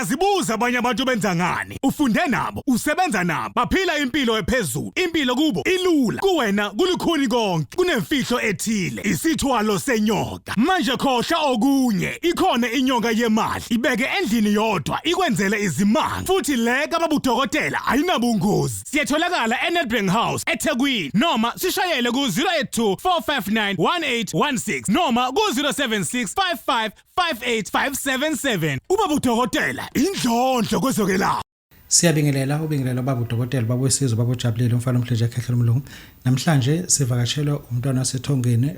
Uyazibuza abanye abantu benza ngani? Ufunde nabo, usebenza nabo, baphila impilo ephezulu. Impilo kubo ilula, kuwena kulukhuni konke. Kunemfihlo ethile, isithwalo senyoka. Manje khohlwa okunye, ikhona inyoka yemali. Ibeke endlini yodwa, ikwenzele izimanga. Futhi le kababudokotela ayinabungozi. Siyatholakala eNedbank House, eThekwini noma sishayele ku-082 459 1816 noma ku-076 55 58577. Ubaba udokotela indlondlo kwezokwelapha. Siyabingelela ubingelela ubaba udokotela ubaba wesizwe ubaba ojabulile umfana omhle ekhehla lomlungu. Namhlanje sivakashelwa umntwana wasethongeni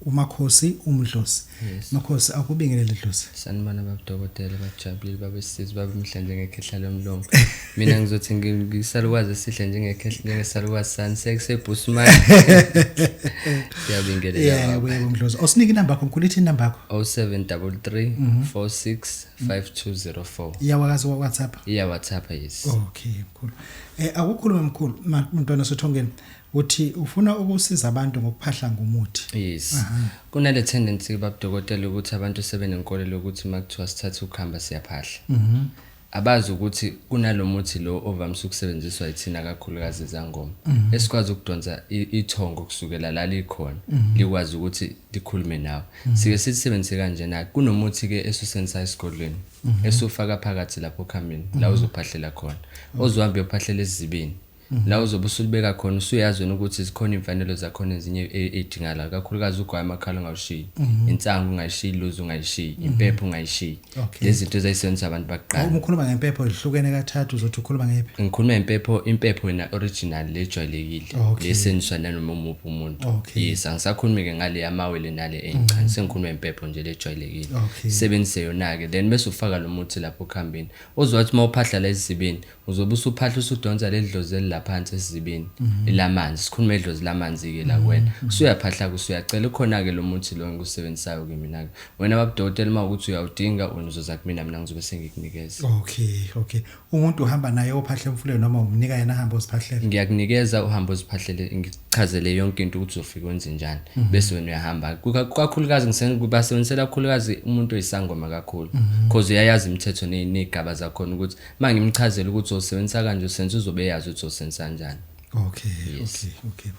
uMakhosi uMdlozi. Makhosi akubingelele Dlozi. Sanibona baba udokotela bajabulile baba wesizwe baba umhle njengekhehla lomlungu. Mina ngizothi ngisalukwazi esihle njengekhehla njengesalukwazi sani sekusebhusmani. Siyabingelela. Yebo yebo Mdlozi. Osinike inamba yakho mkhulu, ithi inamba yakho. 0733 46 5204. Iyawakazi wa WhatsApp. Iya WhatsApp, yes. Okay mkhulu. Akukhulume mkhulu, mntwana sethongeni uthi ufuna ukusiza abantu ngokuphahla ngomuthi. Yes. Kunale tendency baba dokotela ukuthi abantu sebenenkolelo ukuthi makuthiwa sithatha ukuhamba siyaphahla. Abazi ukuthi kunalomuthi lo ovamise ukusebenziswa yithina kakhulukazi izangoma esikwazi ukudonsa ithongo kusukela la likhona likwazi ukuthi likhulume nawe. Sike sisebenzise kanjena, kunomuthi ke esusenzisa esigodlweni esufaka phakathi lapho khambini la uzophahlela khona, ozohamba uyophahlela esizibeni la uzobe usulibeka khona, usuyazi wena ukuthi zikhona imfanelo zakhona ezinye ey'dingakalayo, kakhulukazi ugwayi amakhala ungawushiyi, insangu ungayishiyi, iluzi ungayishiyi, impepho ungayishiyi. Lezi zinto ezayisebenzisa abantu bakuqala. Uma ukhuluma ngempepho ihlukene kathathu, uzothi ukhuluma ngephi? Ngikhuluma impepho, impepho yona original le ejwayelekile le esebenziswa nanoma umuphi umuntu. Yes, angisakhulumi-ke ngale yamawele nale encha, sengikhuluma impepho nje le ejwayelekile. Sebenzise yona-ke then bese ufaka lo muthi lapho okuhambeni ozowathi uma uphahla la esizibeni uzobe usuphahla usudonsa leli dlozi elilaphansi esizibeni lamanzi. Sikhuluma idlozi lamanzi-ke la kuwena, usuyaphahla-ke usuyacela. Ukhona-ke lo muthi lo engikusebenzisayo-ke mina-ke. Wena babudokotela uma ukuthi uyawudinga wena uzoza kumina, mina ngizobe sengikunikeza. Okay. Umuntu uhamba naye ophahla emfuleni noma umnika yena ahambe oziphahlela? Ngiyakunikeza uhambe oziphahlele, ngikuchazele yonke into ukuthi uzofika wenze njani, bese wena uyahamba. Kakhulukazi basebenzisela kakhulukazi umuntu oyisangoma kakhulu, cause uyayazi imithetho ney'gaba zakhona ukuthi uma ngimchazela ukuthi uzosebenzisa kanje usenza, uzobe eyazi ukuthi uzosebenzisa kanjani. Okay. Okay.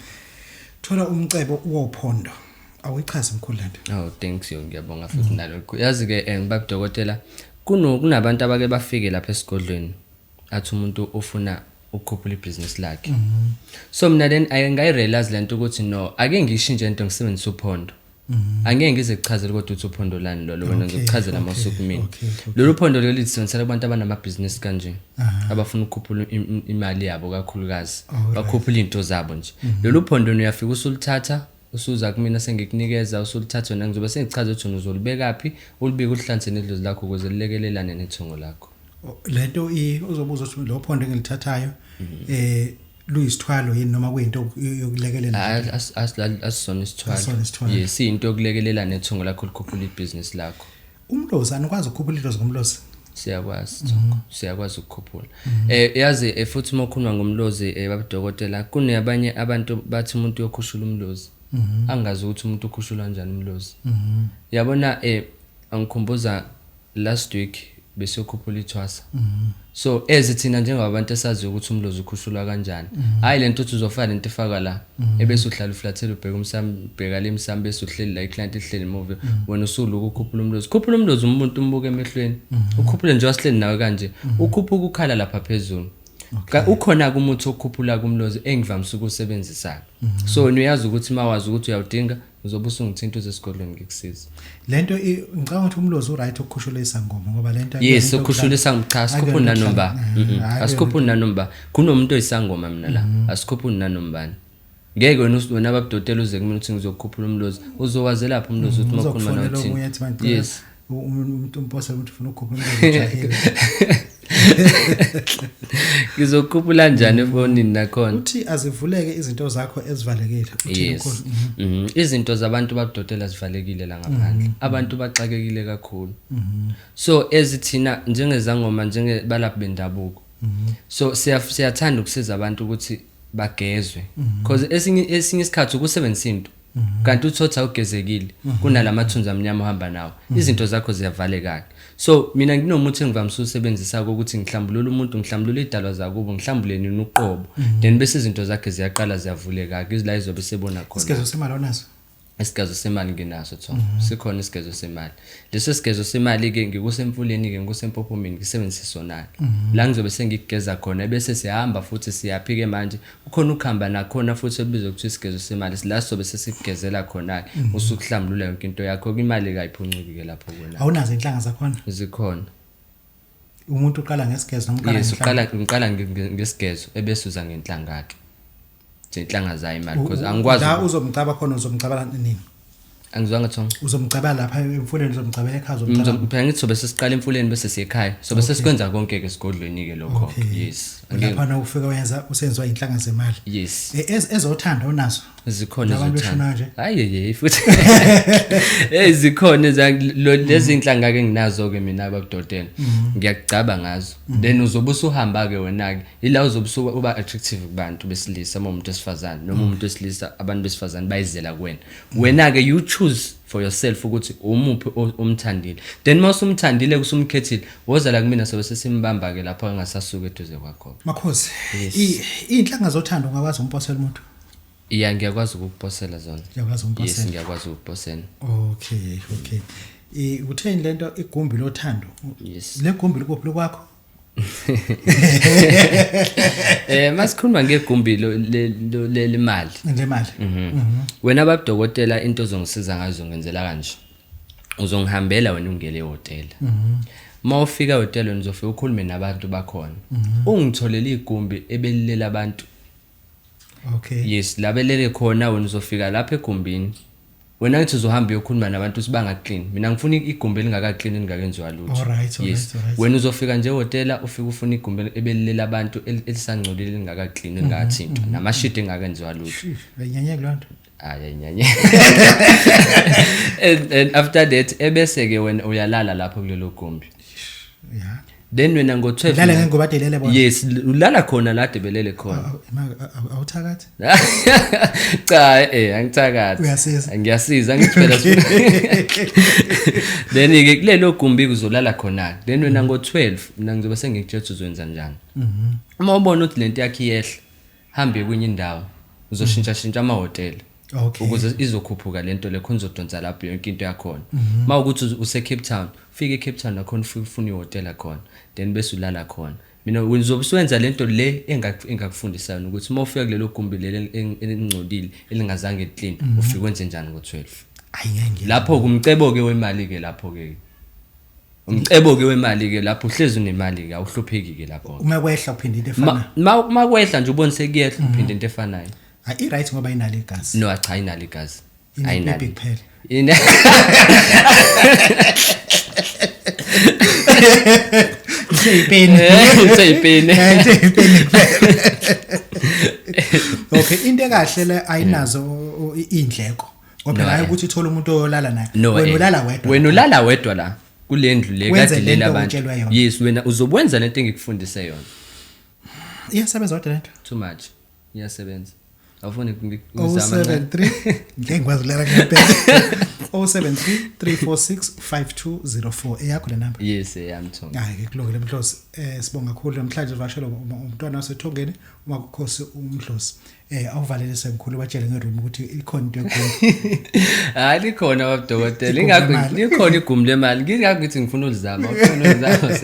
Thola umcebo wophondo. Awuyichaze mkhulu lento. Oh thanks yo, ngiyabonga futhi nalokho. Yazi ke baba dokotela kunabantu abake bafike lapha esigodlweni athi umuntu ufuna ukukhuphula ibhizinisi lakhe. So mina then ngayirealize lento ukuthi no, ake ngishintshe into ngisebenzise uphondo. Angeke ngize kuchazele kodwa ukuthi uphondo lani lolo, wena ngizokuchazela masuku mina. Lolu phondo lolu lisebenzisela kubantu abanamabhizinisi kanje abafuna ukukhuphula imali yabo kakhulukazi, bakhuphula izinto zabo nje. Lolu phondo uyafika usuluthatha usuza kumina sengikunikeza, usuluthatha wena ngizobe sengichaza ukuthi wena uzolibeka phi, ulibike ulihlanze nedlozi lakho ukuze lilekelelane nethongo lakho. Lento uzobuza ukuthi lo phondo engilithathayo luyisithwalo yini noma kuyinto yokulekelela? Asisona isithwalo. Yes, into yokulekelela nethongo lakho likhuphula ibhizinisi lakho. Umlozi anikwazi ukukhuphula idlozi ngomlozi? Siyakwazi, siyakwazi ukukhuphula. Yazi futhi uma ukhuluma ngomlozi baba dokotela, kunabanye abantu bathi umuntu uyokhushula umlozi. Angazi ukuthi umuntu ukhushulwa kanjani umlozi. Yabona angikhumbuza last week besiyokhuphula ithwasa. So ezithina njengabantu esaziyo ukuthi umlozi ukhushulwa kanjani. Hayi lento uthi uzofaka lento ifaka la ebese uhlala uflathela ubheka umsamo, ubheka le msamo bese uhleli la iclient ihleli movie, wena usuluku ukhuphula umlozi. Khuphula umlozi umuntu umbuke emehlweni. Ukhuphule nje wasihleli nawe kanje. Ukhuphuka ukhala lapha phezulu. Ukhona ke umuthi okhuphula kumlozi engivamise ukusebenzisa. So wena uyazi ukuthi mawazi ukuthi uyawudinga uzobe usungithinta uze esigodlweni ngikusize. Lento ngicabanga ukuthi umlozi uright ukukhushula isangoma ngoba lento Yes, ukukhushula isangoma cha, asikhuphuli nanomba. Asikhuphuli nanomba. Kunomuntu oyisangoma mina la. Asikhuphuli nanombani. Ngeke wena wena babudokotela uze kumina uthi ngizokukhuphula umlozi. Uzowazi lapho umlozi uthi makhuluma nawe uthini. Yes. Umuntu umposa ukuthi ufuna ukukhuphula umlozi ujahile. Ngizokukhuphula kanjani efonini nakhona? Uthi azivuleke izinto zakho ezivalekile. Yes. Izinto zabantu babudokotela zivalekile la ngaphandle. Abantu baxakekile kakhulu. So ezithina njengezangoma njengebalaphi bendabuko. So siyathanda ukusiza abantu ukuthi bagezwe. Because esinye isikhathi ukusebenzisa into Kanti uthotha ugezekile kunalamathunzi amnyama ohamba nawo, izinto zakho ziyavaleka. So mina nginomuthi engivamise usebenzisa ukuthi ngihlambulula umuntu, ngihlambulula idalwa zakubo, ngihlambule nini uqobo, then bese izinto zakhe ziyaqala ziyavuleka ke, la izobe sebona khona. Isigezo semali onaso? Isigezo semali nginaso, Tom. Sikhona isigezo semali. Leso sigezo semali ke ngikusemfuleni ke, ngikusempophomeni, ngisebenzise sona ke la ngizobe sengigeza khona, bese siyahamba futhi siyaphi ke manje, kukhona ukuhamba nakhona futhi ebizwa ukuthi isigezo semali, la sobe sesikugezela khona ke, usukuhlambulula yonke into yakho, imali kayiphunciki ke lapho kuwena. Awunazo inhlanga zakhona? Zikhona. Umuntu uqala ngesigezo noma uqala Yes. ngenhlanga? Uqala, ngiqala ngesigezo, ebese uza ngenhlanga ke, inhlanga zayo imali, because angikwazi La uzomcaba khona, uzomcaba nini? Angizwanga, Tom. Uzomcaba lapha emfuleni, uzomcabela ekhaya, uzomcaba? Phela ngithi sobe sesiqala emfuleni bese siye ekhaya, sobe sesikwenza konke ke esigodlweni ke lokho. Yes. Lapha na ufika wenza usenziwa inhlanga zemali? Yes. Ezothando onazo? Zikhona. Abantu ezothando. beshona nje? Hayi ye, futhi zikhona lezi inhlanga ke nginazo ke mina babudokotela, ngiyakugcaba ngazo, then uzobe usuhamba ke wena ke, ila uzobe uba attractive kubantu besilisa, uma umuntu wesifazane noma umuntu wesilisa, abantu besifazane bayizela kuwena. Wena ke you choose for yourself ukuthi umuphi omthandile, then mawusumthandile, kusumkhethile, woza la kumina, sobe sesimbamba ke lapho engasasuka eduze kwakho. Makhosi, iy'nhlanga zothando ungakwazi umposela umuntu? Iya, ngiyakwazi ukukuposela zona. Uyakwazi Yes. umposela? Ngiyakwazi ukukuposela. Okay, utheni lento, igumbi lothando? Yes. Le gumbi likuphi, likwakho? Masikhuluma ngegumbi lemali. Lemali. Wena babudokotela, into ozongisiza ngayo, uzongenzela kanje. Uzongihambela wena ungele ehhotela. Uma ufika ehhotela wena uzofika ukhulume nabantu bakhona. Ungitholele igumbi ebelilela abantu. Yes, la belele khona, wena uzofika lapha egumbini. Wena ngithi uzohamba uyokhuluma nabantu ukuthi bangaclean. Mina ngifuna igumbi elingaka-clean, elingakenziwa lutho. All right. Wena uzofika nje ehhotela, ufike ufuna igumbi ebelilela abantu, elisangcolile, elingaka-clean, elingakathintwa, namashidi engakenziwa lutho. Shish, ayinyanyeki leyo nto. Hayi, nyanye. And after that ebese ke wena uyalala lapho kulelo gumbi. Then wena ngo-12 Ulala ngengubo ade elele bona? Yes, ulala khona la ade belele khona. Awuthakathi? Cha, angithakathi. Uyasiza. Ngiyasiza, ngithi phela then ke kulelo gumbi kuzolala khona, then wena ngo-12 mina ngizobe sengikutshela ukuthi uzowenza njani. Uma ubona ukuthi lento yakhe iyehla, hambe kwenye indawo, uzoshintsha shintsha amahhotela ukuze izokhuphuka lento le khona, uzodonsa lapho yonke into yakhona. Uma ukuthi use Cape Town, ufike eCape Town nakhona, ufike ufuna ihhotela khona, then bese ulala khona. Mina uzobe usuwenza lento le engakufundisayo ukuthi uma ufika kulelo gumbi leli elingcolile, elingazange clean, ufike wenze njani ngo-12. Ayi, ngeke ngiye. Lapho kumcebo ke wemali ke lapho ke, umcebo ke wemali ke lapho, uhlezi unemali ke, awuhlupheki ke lapho. Uma kwehla uphinda into efana? Ma kwehla nje, ubone sekuyehla, uphinde into efanayo. Hayi, i-right, ngoba inalo igazi. No, cha, ayinalo igazi. Inepipi kuphela. Iseyipeni. Iseyipeni. Iseyipeni kuphela. Okay, into ekahle le ayinazo indleko. Ngoba No, hayi ukuthi uthola umuntu oyolala naye. No. Wena ulala wedwa. Wena ulala wedwa la kule ndlu le Wenze kade lento lela abantu. otshelwe yona. Yes, wena uzokwenza lento engikufundise yona. Iyasebenza kodwa lento. Too much, iyasebenza. Awufuni ngizama? 073, ngeke ngikwazi ukulala ngempela. 073 346 5204, eyakho le number? Yes, eyami, Tom. Hayi ke, kulungile Mdlozi. Sibonga kakhulu, namhlanje uvakashelwa umntwana wasethongeni, uMakhosi uMdlozi. Awuvalelise mkhulu, batshele ngeroom ukuthi ikhona into enkulu. Hayi, likhona babudokotela. Igumbi Ingakho lemali. likhona igumbi lemali, ngingakho ngithi ngifuna ulizama, ufuna ulizama.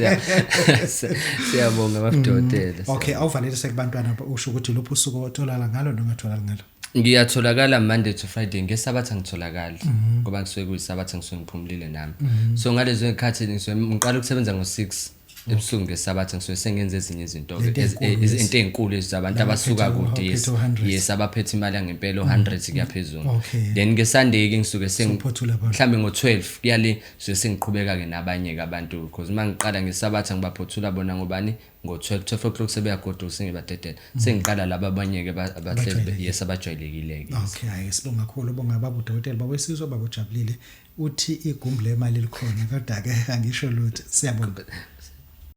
Siyabonga babudokotela. Okay, awuvalelise kubantwana, usho ukuthi luphi usuku otholakala ngalo noma otholakala ngalo. Ngiyatholakala Monday to Friday. Ngesabatha ngitholakali ngoba ngisuke kuyisabatha, ngisuke ngiphumulile nami. So ngalezo zikhathi ngisuke ngiqala ukusebenza ngo-6 ebusuku. Ngesabatha ngisuke sengenza ezinye izinto-ke. Lento enkulu lezi. Into ey'nkulu zabantu Laba abasuka kude, yes. abaphethe u-100. Yes, abaphethe imali yangempela, u-100 kuyaphezulu. Then ngeSunday-ke ngisuke Sewuphothula bona. mhlambe ngo-12 kuyale, ngisuke sengiqhubeka-ke nabanye-ke abantu, because uma ngiqala ngesabatha ngibaphothula bona ngobani, ngo-12, 12 o'clock sebeyagoduka, sengibadedela, sengiqala laba abanye-ke abahlezi. Abajwayelekile. Yes, abajwayelekile-ke. Okay, hayi, sibonga kakhulu, bonga baba udokotela, baba wesizwe, baba ujabulile. Uthi igumbi lemali likhona, kodwa ke angisho lutho. Siyabonga.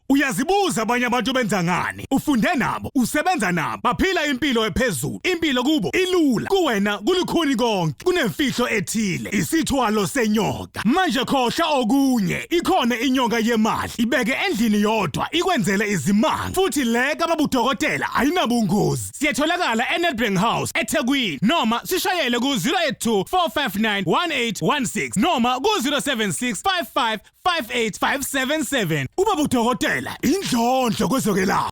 Uyazibuza abanye abantu benza ngani? Ufunde nabo, usebenza nabo, baphila impilo ephezulu. Impilo kubo ilula, kuwena kulukhuni konke. Kunemfihlo ethile, isithwalo senyoka. Manje khohlwa okunye, ikhona inyoka yemali. Ibeke endlini yodwa, ikwenzele izimanga. Futhi le kababudokotela ayinabungozi. Siyatholakala eNedbank House eThekwini noma sishayele ku-082 459 1816 noma ku-076 55 58577. Ubaba udokotela indlondlo kwezokwelapha.